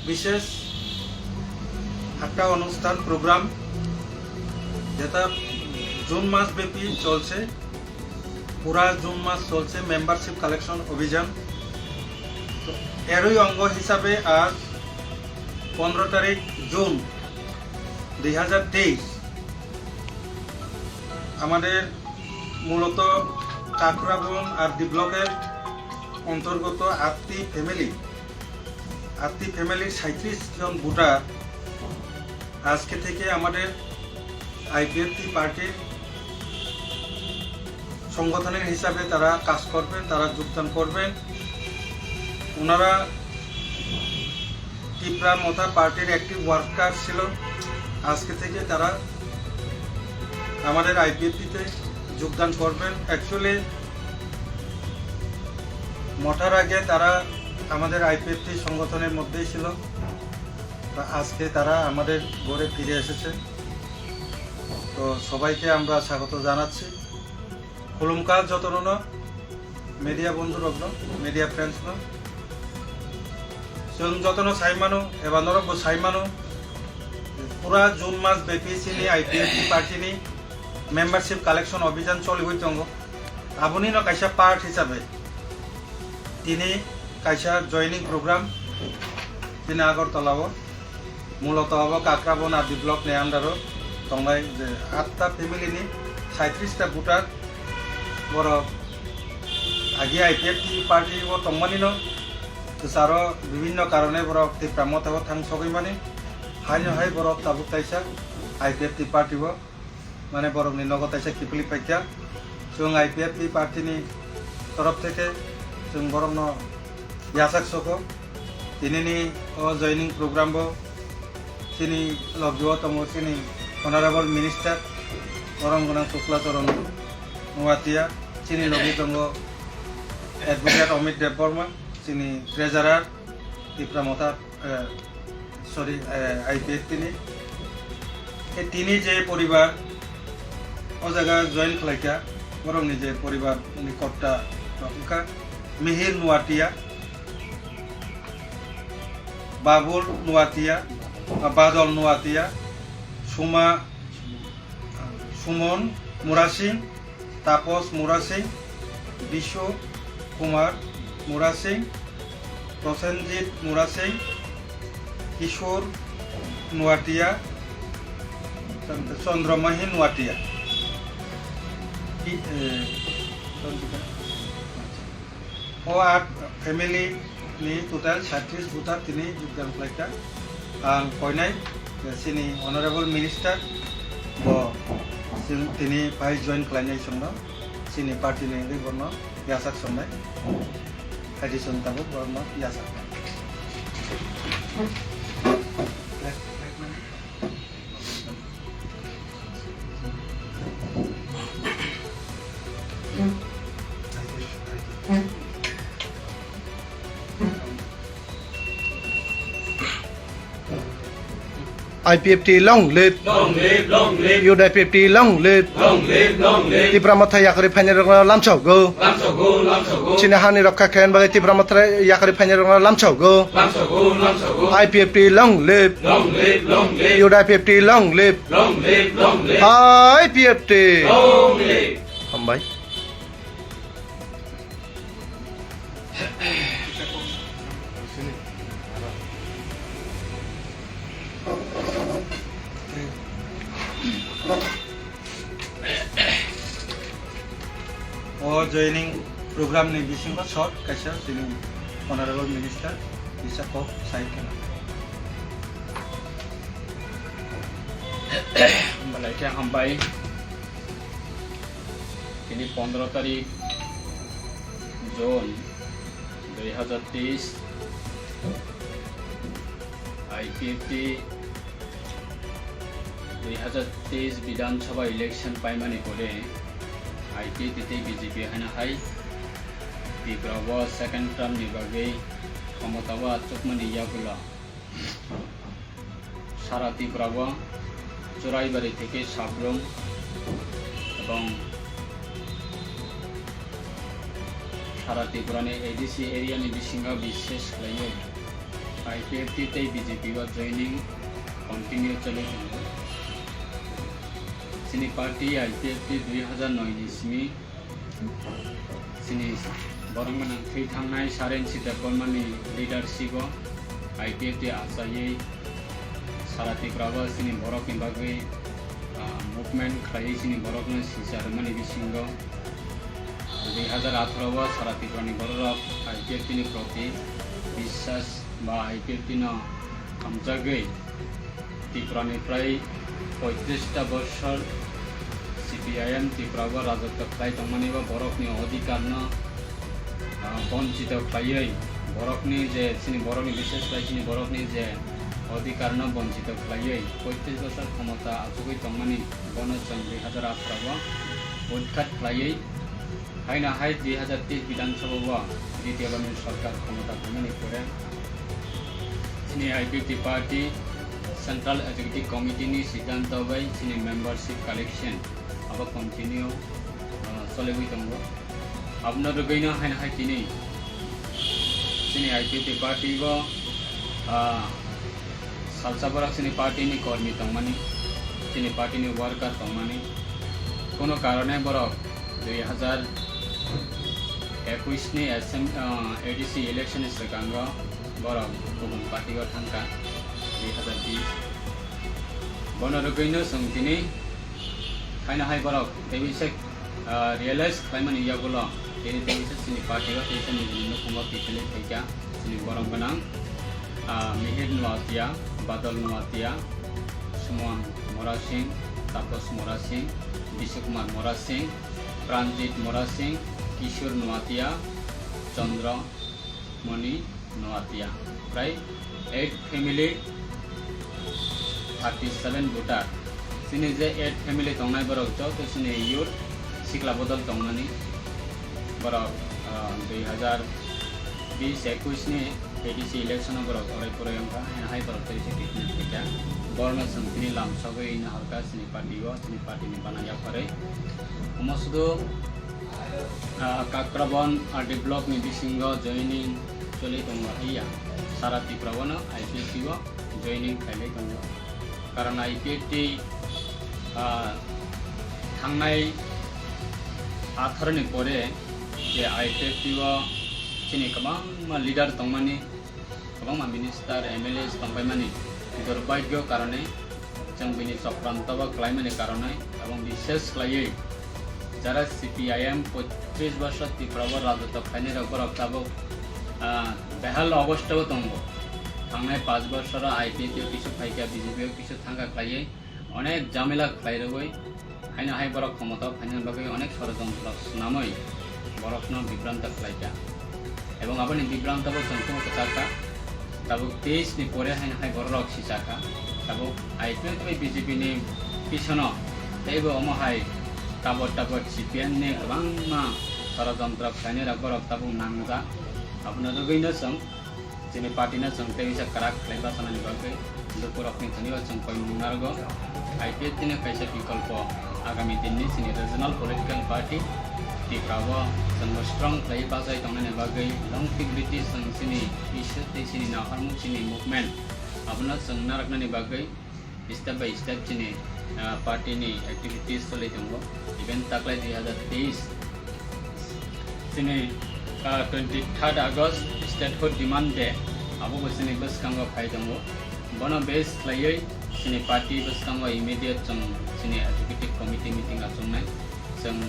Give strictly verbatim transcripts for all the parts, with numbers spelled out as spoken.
বিশেষ একটা অনুষ্ঠান, প্রোগ্রাম, যেটা জুন মাস ব্যাপী চলছে, পুরা জুন মাস চলছে মেম্বারশিপ কালেকশন অভিযান। তো এরই অঙ্গ হিসাবে আজ পনেরো তারিখ জুন দুই হাজার তেইশ আমাদের মূলত কাকরাবন আর ডি ব্লকের অন্তর্গত আত্তি ফ্যামিলি, আত্তি ফ্যামিলির সাঁইত্রিশ জন ভোটার আজকে থেকে আমাদের আইপিএফটি পার্টির সংগঠনের হিসাবে তারা কাজ করবেন, তারা যোগদান করবেন। ওনারা তিপ্রা মথা পার্টির অ্যাক্টিভ ওয়ার্কার ছিল, আজকে থেকে তারা আমাদের আইপিএফটিতে যোগদান করবেন। অ্যাকচুয়ালি মথার আগে তারা আমাদের আইপিএফটি সংগঠনের মধ্যেই ছিল, তো আজকে তারা আমাদের ঘরে ফিরে এসেছে। তো সবাইকে আমরা স্বাগত জানাচ্ছি। খুলুমকা যতননো মিডিয়া বন্ধু রত্ন, মিডিয়া ফ্রেন্ডস no, চুন যতনো সাইমানো, এবার নরকবো সাইমানো, পুরা জুন মাস ব্যাপী চিনি আইপিএফটি পার্টি নি মেম্বারশিপ কালেকশন অভিযান চলি হই tongo। Abo ni no kaisa part হিসাবে tini kaisa joining program tini Agartala o, মূলত abo Kakraban R D block ni under o tongnai je আটটা ফ্যামিলি ni সাঁইত্রিশটা voter, borok agi IPFT party o tongmani no, তো আরো বিভিন্ন কারণে borok তিপ্রা মথা o thanng sogwi mani, haino hai borok tabuk taisa IPFT party o মানে borok ni nogo taisa kiphilwi paikha. Chwng IPFT party ni তরফ থেকে chwng borok no yasak sokho. Tini ni o joining programme bo chini logi o tongo chini honourable minister Oromgonang Tuklacharan Nuatia, chini logi tongo advocate Amit Debbarma, chini treasurer Tipra Motha, sorry, IPFT ni. E tini je পরিবার o jaga join khlaikha, borok ni je পরিবার ni kotta rok wngkha Mihir Nuatia, Babul Nuatia, Badol Nuatia, Suma, Sumon Murasing, Tapos Murasing, Bishu Kumar Murasing, Prosenjit Murasing, Kishore Nuatia, Chandramohi Nuatia. O আট family ni total সাঁইত্রিশ voter tini যোগদান khlaikha. Ang koinai chini honourable minister bo tini pai join khlainai chwngno chini party ni wngwi borno yasak songnai. Hai di chwng tabuk borno yasak. IPFT long live. Long live, long live. UDIPFT long live. Long live, long live. Tipra Motha yakari phainai rokno lamsao go. Lamsao go, lamsao go. Chini hani rokha khe bagwi Tipra Motha yakari phainai rokno lamsao go. Lamsao go, lamsao go. IPFT long live. Long live, long live. UDIPFT long live. Long live, long live. IPFT. Long live. Hambai. O joining program ni bisingo short kaisa chini Honorable Minister kisa kok sai kheno. Hambai khe hambai. Tini pondro tarik June dui hazar teis, IPFT dui hazar teis Bidhan Sabha election paimani pore IPFT tei BJP haino hai Tripura o second term ni bagwi khomota o achukmani yagulo sara Tripura o Churaibari theke Sabrum ebong sara Tripura ni ADC area ni bisingo bishesh khlaiwi IPFT tei BJP wo joining continue cholai tongo. Chini party IPFT dui hazar noi ni simi chini borok gwnang thwi thangnai Saren Sita Korma ni leadership o IPFT achaiwi sara Tripura wo chini borok ni bagwi, ah, movement khlaiwi chini borok no sisa rwmani bisingo dui hazar atharo wo sara Tripura ni borok rok IPFT ni proti biswas ba IPFT no hamjagwi Tripura ni prai poitris ta bosor CPIM Tripura wo rajotwo khlai tongmani bo borok ni odhikar no, ah, bonchito khlaiwi, borok ni je chini borok ni bishes khlai chini borok ni je odhikar no bonchito khlaiwi poitris bosor khomota achugwi tongmani bono chwng dui hazar atharo wo utkhat khlaiwi, haino hai dui hazar teis Bidhan Sabha wo B T F ni sorkar khomota phaimani pore chini IPFT party Central Executive Committee ni siddhanto bai chini membership collection abo continue, ah, cholaiwi tongo. Abono rwgwino haino hai tini chini IPFT party bo, ah, salsa borok chini party ni kormi tongmani, chini party ni worker tongmani, kono karone borok dui hazar ekush ni SM, ah, ADC election ni swkango borok kubun party o thangkha, dui hazar bis. Bono rwgwino chwng tini haino hai borok tebisa, ah, realize khlaimani yagulo tini tebisa chini party o tebisa nijini nukhungo kiphilwi phaikha chini borok gwnang, ah, Mihir Noatia, Badal Noatia, Suman Morasing, Taposh Morasing, Biswakumar Morasing, Pranjit Morasing, Kishore Noatia, Chandra Moni Noatia. Prai eight family, thirty seven voter. Chini je eight family tongnai borok joto chini youth sikla bodol tongmani. Borok, ah, dui hazar bis ekush ni ADC election o borok orai porai wngkha, haino hai borok tei se treatment khaikha. Borno chwng tini lamsogwi naharkha chini party o, chini party ni bana yapharwi. Omo sudu, ah, Kakrabon R D block ni bisingo joining choli tongo haiya. Sara Tripura o no IPFT o joining khailai tongo. Karon IPFT, ah, thangnai atharo ni pore je IPFT o chini kwbangma leader tongmani, kwbangma minister, MLA tongpaimani durbhagyo karone chwng bini chokranto bo klaimani karone, ebong bishes khlaiwi jara CPIM poitris bosor Tripura o rajotwo khlainai rok borok tabuk, ah, behal obostha o tongo. Thangnai panch bosor o IPFT o kisu phaikha, BJP o kisu thangkha khlaiwi onek jamela khlai rwui, haino hai borok khomota o phainani bagwi onek sorojontro snamwi borokno bibranto khlaikha. Ebong aboni bibranto bo chwng khubo kwchar kha. Tabuk teis ni pore haino hai borok rok sichakha. Tabuk IPFT bai BJP ni pisono teibo omo hai tabot tabot CPM ni kwbangma sorojontro khlainai rok borok tabuk nangjak. Abono rwgwino chwng chini party no chwng tei uaisa kwrak khlai bachanani bagwi lukurokni thani o chwng koimung narwgo. IPFT ni kaisa bikolpo agami din ni chini regional political party Tripura o chwngbo strong khlaiwi bachai tongnani bagwi longevity chwng chini issue tei chini naharmung chini movement abono chwng narwknani bagwi step by step chini, ah, party ni activities choli tongo. Even taklai dui hazar teis chini, ah, twenty third August statehood demand day, abo bo chini bwskango phai tongo. Bono base khlaiwi chini party bwskango immediate chwng chini executive committee meeting achungnai. Chwng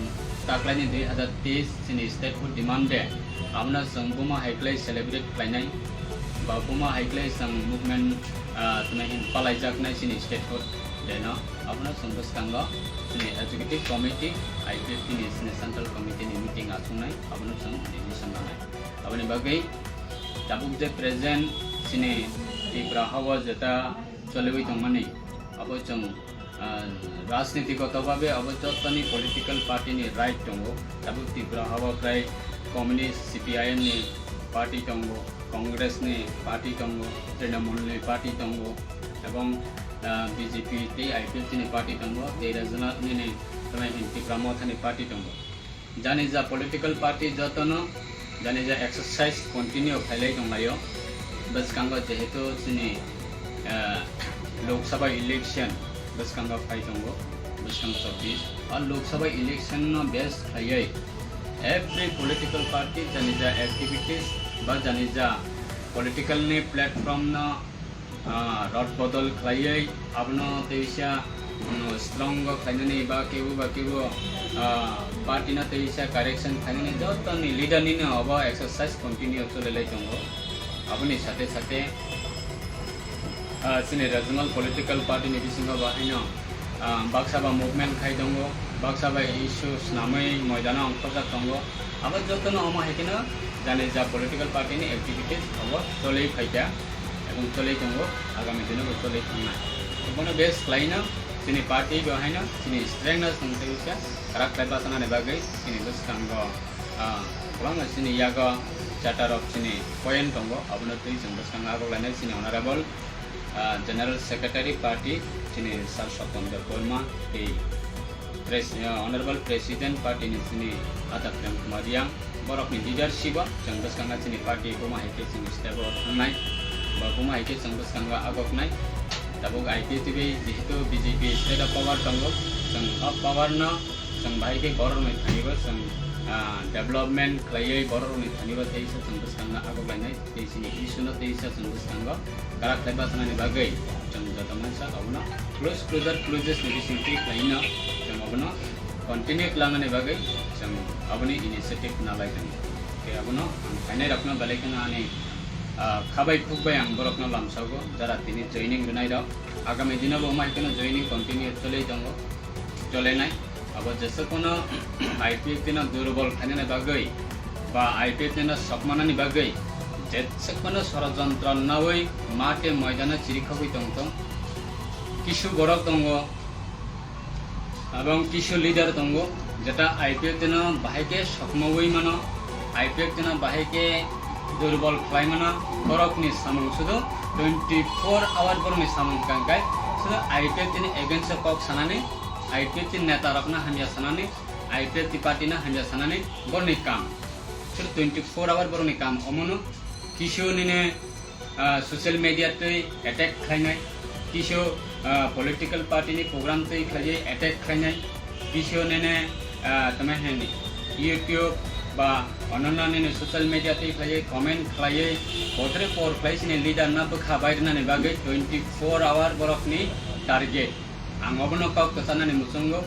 taklaini dui hazar teis chini statehood demand day, abono chwng buma hai khlai celebrate khlainai, ba buma hai khlai chwng movement, ah, tma hin palaijaknai chini statehood day no, abono chwng bwskango chini executive committee, IPFT ni chini central committee ni meeting achungnai, abono chwng decision lanai. Aboni bagwi tabuk je present chini Tripura hao jeta choliwi tongmani, abo chwng, ah, rajniti goto babe abo jotoni political party ni right tongo. Tabuk Tripura hao prai Communist, CPIM ni party tongo, Congress ni party tongo, Trinamool ni party tongo, ebong, ah, BJP tei IPFT ni party tongo, tei regional nini, tma hin Tipra Motha ni party tongo. Jani ja political party jotono jani ja exercise continue khailai tonglaio. Bwskango jehetu chini, eh, Lok Sabha election bwskango phai tongo, bwskang chobbish. A Lok Sabha election no base khlaiwi every political party janija activities ba janija political ni platform no, ah, rod bodol khlaiwi abono teisa, mm, strong o khlainani ba kebo ba kebo, ah, party no teisa correction khlainani joto ni leader ni no abo exercise continue cholelai tongo. Aboni sate sate, ah, chini regional political party ni bisingo bo haino, ah, baksa ba movement khai tongo, baksa ba issue snamwi moidano ongkhorjak tongo. Abo jotono omo hai kheno janija political party ni activities abo cholwi phaikha, ebong cholwi tongo, agami dino bo cholwi thangnai. Bono base khlaino chini party bo haino chini strength no chwng teisa karak khlai bachanani bagwi chini bwskango, ah, kwbangma chini yago charter of chini point tongo, abono twi chwng bwskango agoklainai chini honorable, ah, general secretary party chini Sir Sotendra Debbarma tei pres-, ah, honorable president party ni chini Ata Prem Kumar Reang, borokni leadership o chwng bwskango chini party buma hai khe chini step o thangnai, ba buma hai khe chwng bwskango agoknai. Tabuk I P F T bai jehetu B J P state o power tongo, chwng o power no chwng bahai khe borok ni thani bo chwng, ah, development khlaiwi borok ni thani bo teisa chwng bwskango agoklainai, tei chini issue no teisa chwng bwskango karak khlai bachanani bagwi chwng joto mansa abono close, closer, closest ni bising twi khlaino chwng abono continue klangnani bagwi chwng aboni initiative nalai tongo. Tei abono ang phainai rokno belai kheno ani, ah, kha bai khuk bai ang borokno lamsago, jara tini joining rwnai rok. Agami dino bo mai kheno joining continue cholwi tongo, cholenai. Abo jesuk phano I P F T no durbol khlainani bagwi ba I P F T no sokmanani bagwi jesuk phano sorojontro nawi mate moidano chirikhogwi tongthung. Kisu borok tongo, ebong kisu leader tongo, jeta I P F T no bahai khe sokmawi mano, I P F T no bahai khe durbol khlai mano, borokni samung sudu twenty four hour borokni samung kangkai, sudu I P F T ni against o kok sanani, I P F T neta rokno hamya sanani, I P F T party no hamya sanani borokni kam. Sudu twenty four hour borokni kam. Omono kisu nini, ah, social media twi attack khlainai, kisu, ah, political party ni program twi khlaiwi attack khlainai, kisu nini, ah, tamo hini YouTube ba ononno nini social media twi khlaiwi comment khlaiwi, potre por khlai chini leader no bwkha bai rwnani bagwi twenty four hour borokni target. Ang obono kok kwchanani muchungo.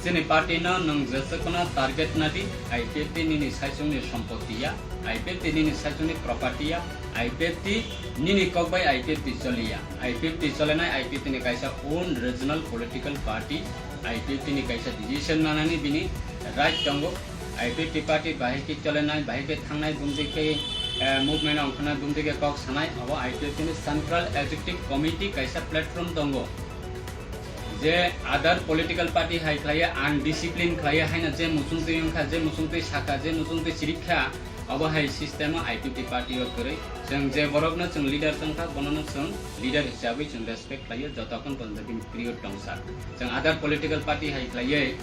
Chini party no nwng jesuk phano target nadi, I P F T nini saichung ni sompoti ya, I P F T nini saichung ni property ya, I P F T nini kok bai I P F T choli ya. I P F T cholenai, I P F T ni kaisa own regional political party, I P F T ni kaisa decision nanani bini right tongo. I P F T party bahai khe cholenai, bahai khe thangnai, bumtwi khe, eh, movement ongkhornai, bumtwi khe kok sanai, abo I P F T ni central executive committee kaisa platform tongo. Je other political party hai khlai ye, undiscipline khlai ye, haino je muchung twi wngkha, je muchung twi sakha, je muchung twi chirikha, abo hai system o I P F T party o kwrwi. Chwng je borok no chwng leader chongkha, bono no chwng leader hisabwi chwng respect khlai o, jotokhon porjonto bini period tongsa. Chwng other political party hai khlai ye,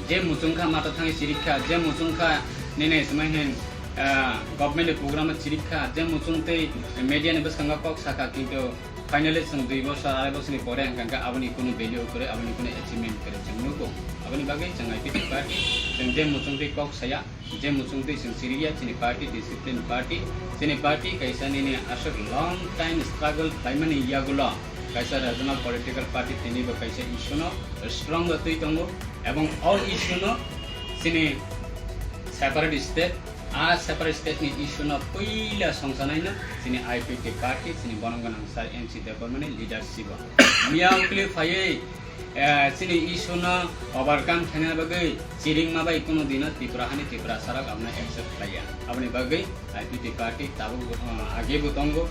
je muchung kha, mato thangwi chirikha, je muchung kha, nini swmai hwn, ah, government ni program o chirikha, je muchung twi media ni bwskango kok sakha, kintu finally chwng dui bosor, arai bosor ni pore hwnkha khe aboni kunu value kwrwi, aboni kunu achievement kwrwi chwng nugo. Aboni bagwi chwng I P F T party, chwng je muchung twi kok saya, je muchung twi chwng chiriya, chini party discipline party, chini party kaisa nini aswk long time struggle khlaimani yagulo kaisa regional political party tinibo kaisa issue no strong bai twi tongo, ebong all issue no chini separate state, a separate state ni issue no puila songsanai no chini I P F T party, chini borom gwnang sir N C Debbarma ni leadership o. Miya ukli phaiwi, eh, chini issue no overcome khaina bagwi chiringma bai kunu dino Tripura hani Tiprasa rok abono accept khlaiya. Aboni bagwi I P F T party tabuk bo, eh, age bo tongo,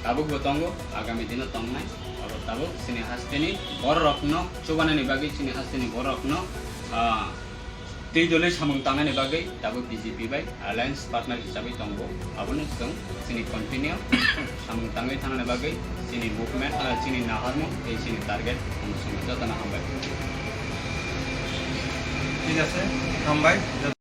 tabuk bo tongo, agami dino tongnai. Abo tabuk chini hasteni borok no chubanani bagwi chini hasteni borok no, ah, twi dole samung tangnani bagwi tabuk B J P bai alliance partner hisabwi tongo. Abono chwng chini continue samung tangwi thangnani bagwi chini movement, ah, chini naharmung tei chini target. Jotono hambai. Thik ase, hambai.